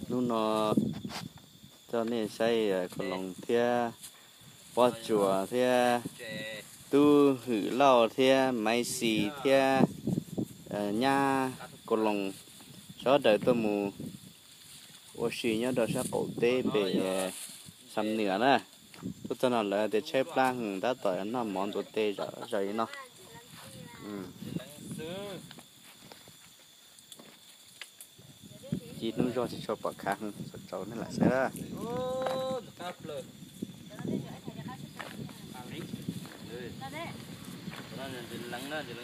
Hnub no coj nej saib Koos Loos thiab Pob Tsuas thiab Tub Hwm Lauj thiab Maiv Xis thiab Nyab Koos Loos sawv daws tuaj mus ua si nyob rau sab qaum teb pem Xam Nwm na. Tuaj txog no lawv tias tshaib plab heev tab tom noj mov ntxuav tes zom zaws li no. Ci hnub zog tsis tshua pom khav heev, txaus nej lam saib na.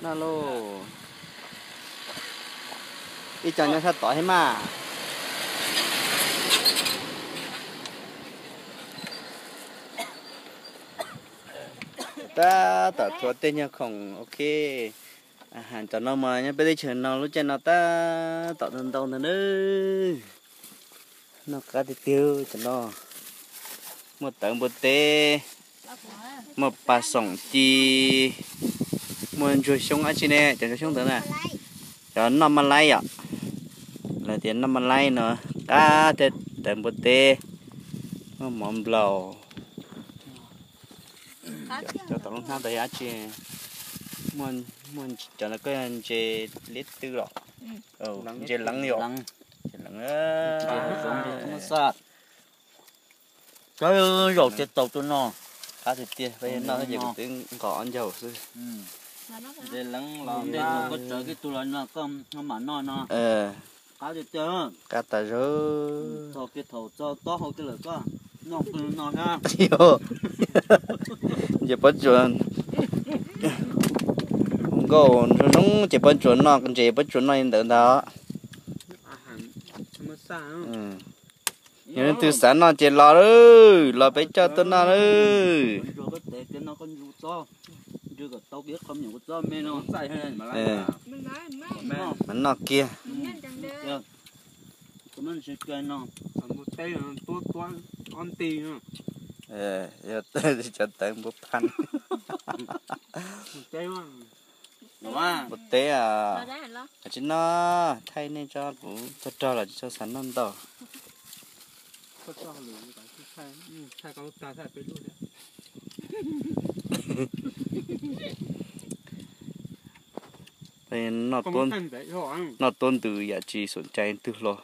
Na lauj, ib co nyob sab tod thiab mas. Tab tom thuav tej nyuag khoom, ok. Cov no mas nyob peb teb chaws no lub caij no tab tom ntau ntau ntag na. Noj qab tiag tiag cov no. Muaj tawv npua teb, muaj pas xoom ci, muaj ntsuag xyoob dab tsi ne, cov ntsuag xyoob ntawd na. Cov noj maj laib yom, lawv tias noj maj laib no qab thiab, tawv npua teb, muaj mov nplaum. Cov tom lub hnab ntawd yog dab tsi? Muaj, muaj cov no koj yog ntses liab tw los? Ntses leev yom. Ntses leev. Cov zaum ces tau tus no. Qab tiag tiag, peb noj ces kuv twb nqos ob ncaug xwb. Ntses leev los ntej thaum koj tsawv kiag tus los no koj mam noj no. Qab tiag tiag. Qab tas zog. Txog kiag thaum txog taub hau kiag lawm koj noj qw no thiab. Ces Pob Tsuas nkauj zoo zoo ces Pob Tsuas noj ntses, Pob Tsuas noj li ntawd ntag. Yog leej twg xav noj ces los lawm, los peb coj tuaj noj lawm. Mas noj kiag. Yog cov tawv npua phaj. Npua teb, kav tsij noj, thaij nej tso, kuv txog rog los tsis tshua xav noj ntau. Noj tuab ntws yam tsis xom cai twg hlo.